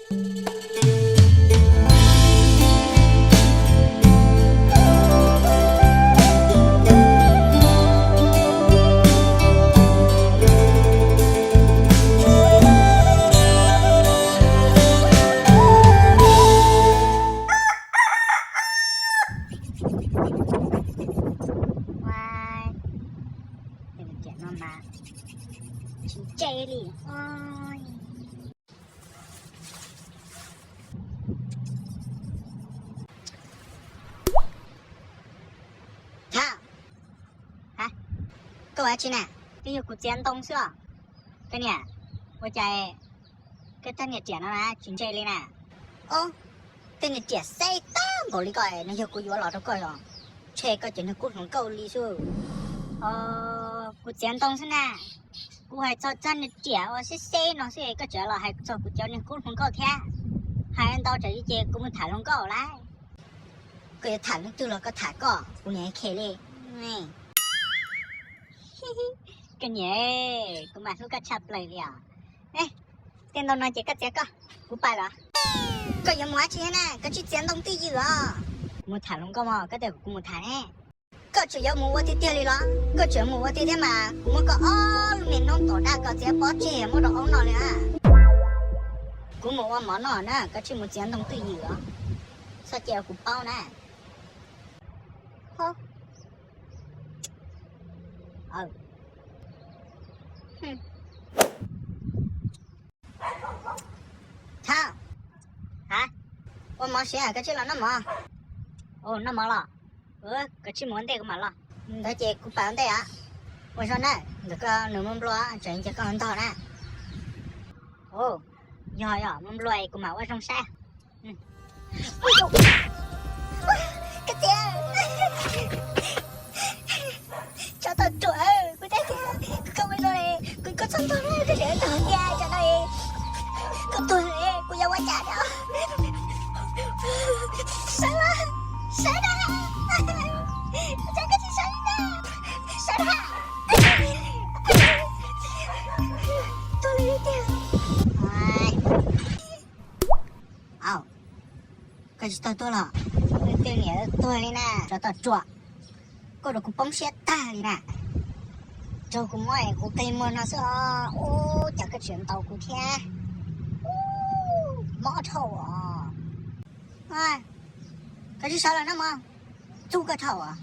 Ua, tej niag riam no mas tsis ntse li. Thaum, ha, koj ua dab tsi na? Twb yog kuv txiav ntoo xwb os. Koj niam, ua cas koj tej niag riam no na tsis ntse li na? Ob, tej niag riam xeb tag npaum li ko no yog kuv yuav los rau koj los? Ntshe koj cov niag kub hluas nkauj li xwb. Kuv txiav ntoo xwb na. Kuv hais txog txoj niag riam uas xeb xeb no xwb koj tseem los hais txog kuv cov niag kub hluas nkauj thiab. Hais ntau tsam li ces kuv mus tham hluas nkauj lawm. Koj yuav tham leej twg los koj tham koj, kuv niam khe li. Koj niam, kuv mas hlub koj tshaj plaws li os. Tej ntoo no ces koj txiav koj, kuv pais los. Koj yuav mus dab tsi na? Koj tsis txiav ntoo twj ywm os. Kuv mus tham hluas nkauj mog, koj tias kuv mus tham ne. Koj tseem yuav mus ua tiag tiag li los? Koj tseem yuav mus ua tiag thiab mas kuv muab koj ob lub me noob tom daj koj txiav pob tseg muab rau hauv no li na. Kuv mus ua mov noj na, koj tsis mus txiav ntoo twj ywm os. Txhob cia kuv paub na. Thaum, ha, ua mov siav koj tsis los noj mov? Noj mov los? Koj tsis mus ua ntej kuv mam los. Ntawd ces kuv pais ua ntej os. Ua zoo na, ntawm koj nws muaj nplua, tsam ces koj ntog na. Yog yog muaj nplua kuv mam ua zoo saib. Koj txiv, tsov tau ruam, kuv twb tias koj ua zoo li, kuv koj txhob ntog na, koj tseem ntog tiag tsam no koj tuag li, kuv yuav ua cas no? Sawv, sawv na, koj tsis sawv li na, sawv na, tuag li tiag. Au, koj tsis tau tuag los? Leej twg niam tuag li na, tsov tom tsuam. Koj rau kuv poob siab tag li na. Raug kuv muab kuv qe muag no xwb os. Ub, cas koj tseem ntaus kuv thiab. Mob dhau os. Koj tsis sawv los noj mov, txuj koj dhau os.